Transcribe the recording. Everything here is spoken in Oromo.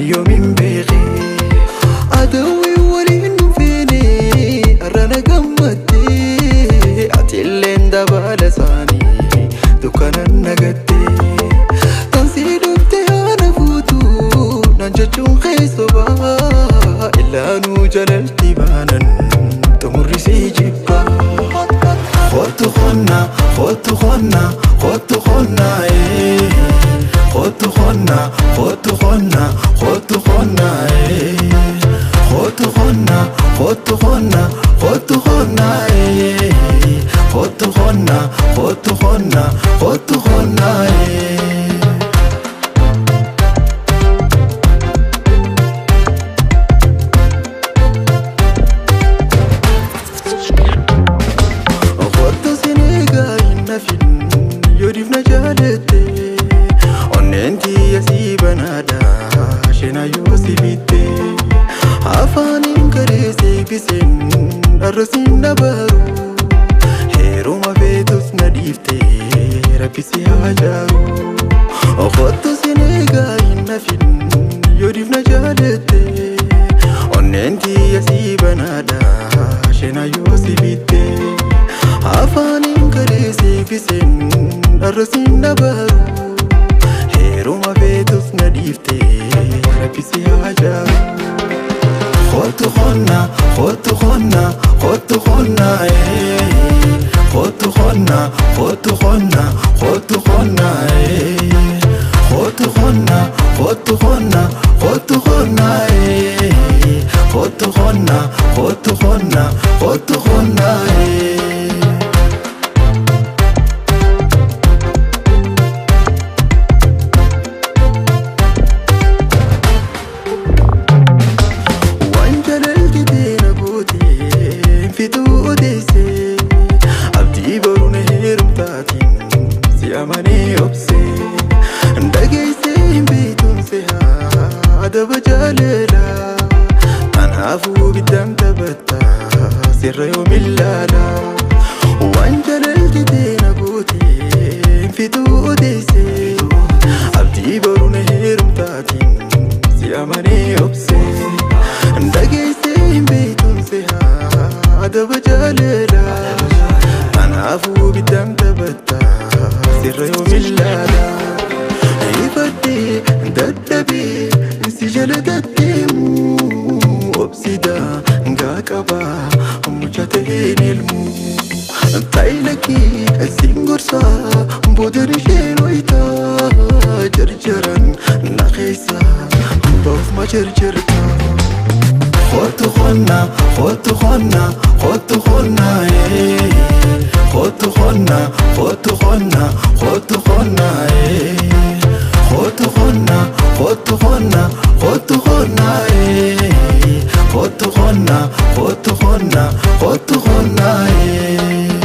Ani yoomin beekee Adawwi waliin nu feene har'a na gammaddee ati illeen dabala isaanii dukkanan nagattee Tansii dhuftee haana fuutu naan jechuun keessobaa illaanuu jalalti baanan xumurri sii jibbaa. Kottu qonna, kottu qonna, kottu qonna, ee. Kottu qonna, kottu qonna, kottu qonna, ee. Kottu qonna, kottu qonna, kottu qonna, ee. Kottu qonna, kottu qonna, kottu qonna, ee. Kottu sineegaa hin hafin yoo dhiifna jaalatte onneen tiyya si banaadha isheen yoo si bitte afaaniin karee seebiseen dharra siin dabaaru heeruma feetus na dhiifte rabbi si haa jaaru. Kottu sineegaa hin hafin yoo dhiifna jaalatte onneen tiyya si banaadha isheen yoo si bitte afaaniin karee seebiseen dharra siin dabaaru heeruma feetus na dhiifte rabbi si haa jaaru. Kottu qonna, kottu qonna, kottu qonna, ee. Kottu qonna, kottu qonna, kottu qonna, ee. Kottu qonna, kottu qonna, kottu qonna, ee. Kottu qonna, kottu qonna, kottu qonna, ee. Waan jalalti teena gootee fituu odeessee abdii boruun heerumtaatiin si amanee obsee dhageessee hin beektuun si haa adaba jaalala kanaafuu biddaan taphatta sirra yoom ilaala waan jalalti teena gootee fituu odeessee abdii boruun heerumtaatiin si amanee obsee dhageessee hin beektuun si haa adaba jaalala kanaafuu biddaan taphatta sirra yoom ilaala ifadhee dadhabee si jala deddeemu obsidaa ngaa qabaa mucha ta'een ilmu Taayilakii siin gorsaa boodan isheen wayitaa jarjaran na keessa bahuuf ma jarjarta. Kottu qonna, kottu qonna, kottu qonna, ee. Kottu qonna, kottu qonna, kottu qonna, ee. Kottu qonna, kottu qonna, kottu qonna, ee. Kottu qonna, kottu qonna, kottu qonna, ee.